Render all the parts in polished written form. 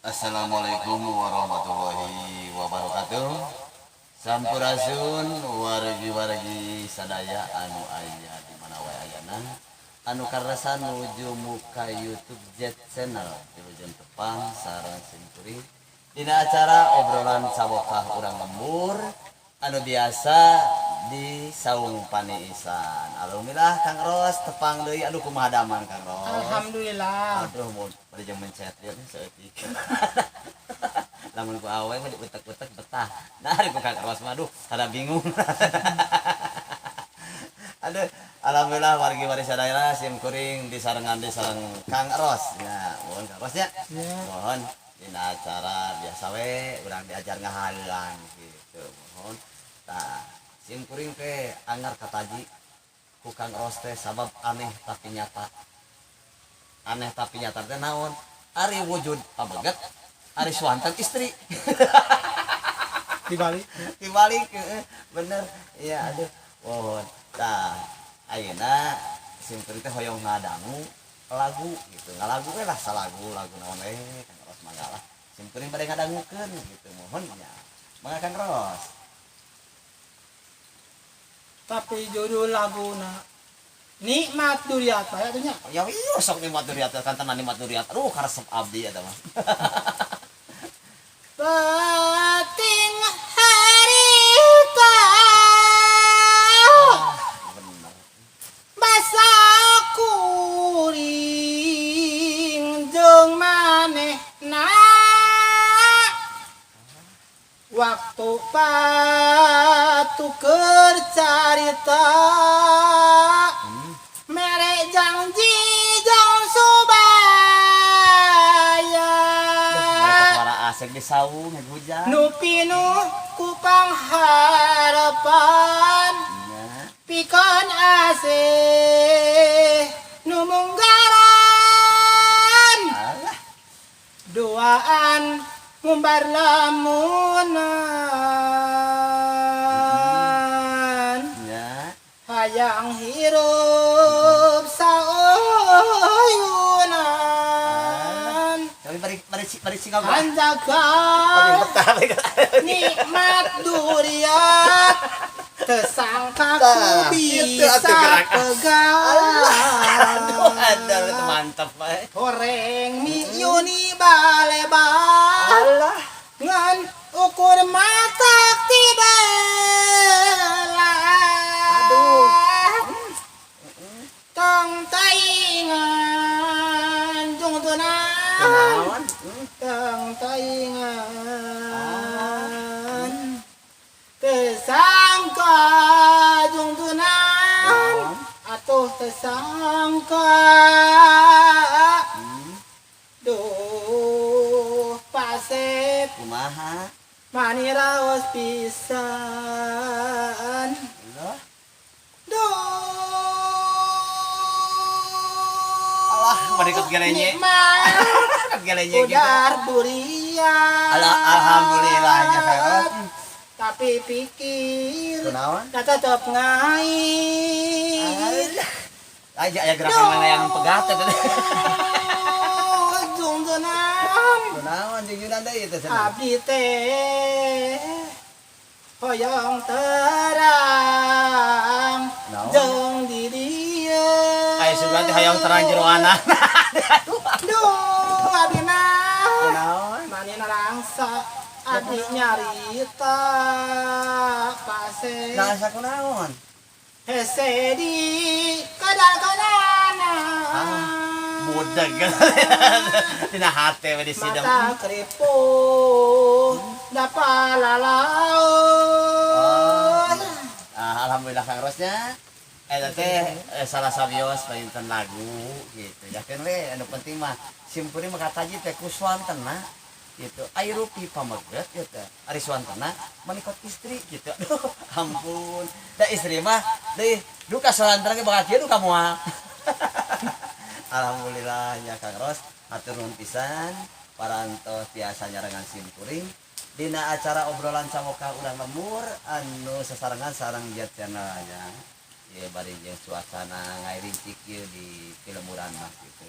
Assalamualaikum warahmatullahi wabarakatuh. Sampurasun wargi-wargi sadaya anu aya di mana wae ayana, anu karasa nuju muka YouTube Jet Channel. Wilujeng tepang sareng simkuring dina acara Obrolan Cawokah Urang Lembur anu biasa di Saung Paniisan. Alhamdulillah, Kang Ros, tepang deui. Aduh, kumaha damang, Kang Ros? Alhamdulillah. Aduh, mau pada jam mencet ya saeutik. Lamun ku awe mah diutek-utek betah. Nah, ari ku Kang Ros mah, aduh, rada bingung. Aduh, alhamdulillah, wargi-wargi sadaya, sim kuring disarengan di sareng Kang Ros. Ya, mohon Kang Ros ya. Ya. Mohon dina acara biasa we urang diajar ngahalang gitu. Mohon. Tah, sim kuring teh anggar kataji ku Kang Ros teh sabab aneh tapi nyata. Aneh tapi nyata teh naon? Ari wujud pameget, ari suanten istri. Dibalik. Dibalik, bener iya. Aduh, mohon. Tah, ayeuna sim kuring teh hoyong ngadangu lagu gitu, ngalagu we lah, salagu lagu naon we, Kang Ros, mangga lah, sim kuring bade ngadangukeun gitu. Mohon ya, mangga, Kang Ros. Tapi judul laguna Nikmat Duriat ya atuh nya. Ya iya, sok Nikmat Duriat kan, tenan Nikmat Duriat. Aduh, karesep abdi eta mah. Peuting harita Bener. basa kuring jeung manehna waktu patuker carita mere janji jeung subaya. Mereka suara asik di saung hujan. Nu pinuh ku pangharapan Nya. pikeun asih nu munggaran. Alah. Duaan ngumbar lamunan. Nya. Hayang hirup sauyunan. Tapi bari bari bari singa. Hanjaga Bari betah. nikmat duriat teu sangka ku Tah, itu atuh bisa gerak. pegang. Aduh, aduh, itu mantap, Pak. Horeng miyuni balebar Alah. ngan ukur matak tibelah. Aduh. Tong taingan jungtunan. Kunaon? Tong taingan teu sangka jungtunan. Naon? Atuh teu sangka. Duh, pasep. Kumaha? Mani raos pisan. Loh. Duh. Alah, bari ikut gelenye. Nikmat Ikut gelenye gitu. udar durian. Alah, alhamdulillah nya, Kang. Tapi pikir Kunaon? da tetep ngait. Aja aya gerakan mana yang pegat teh. Jungjunan. Kunaon jungjunan deui teh cenah? Abdi teh hoyong terang Naon? jeung di dieu. Aya sugan teh hoyong terang jeroana. Duh, abdi mah Kunaon? mani narangsa abdi nyarita pase. Nah, asa kunaon? Hese di kadal-kadana. Ah, budeg. Tina hate we disidem. Mata kripo dapalalaon. Ah, alhamdulillah, Kang Rosnya. Eta teh salah sawios panginten lagu gitu. Ya kan we anu penting mah simkuring mah kataji teh ku suantena gitu. Ai rupi pameget gitu. Ari suantena menikot istri gitu. Aduh, ampun. Da istri mah deui duka soranten ge bakal kieu duka moal. Alhamdulillah ya, Kang Ros, hatur nuhun pisan parantos tiasa nyarengan simkuring dina acara Obrolan Cawokah Urang Lembur anu sasarengan sareng Jet Channel nya. Ya, bari jeung suasana ngairing kieu di pilemburan mah gitu.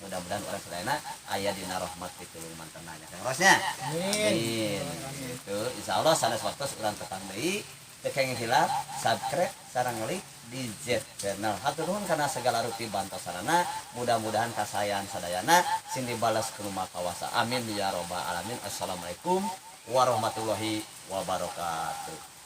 Mudah-mudahan urang sadayana aya dina rahmat pitulung mantena nya, Kang Rosnya. Amin. Amin. Gitu. Insyaallah sanes waktu urang tepang deui. Teu kenging hilap subscribe sareng like di Z Channel. Hatur nuhun kana segala rupi bantosanana. Mudah-mudahan kasayan sadayana sing dibalas ku Maha Kawasa. Amin ya robbal alamin. Assalamualaikum warahmatullahi wabarakatuh.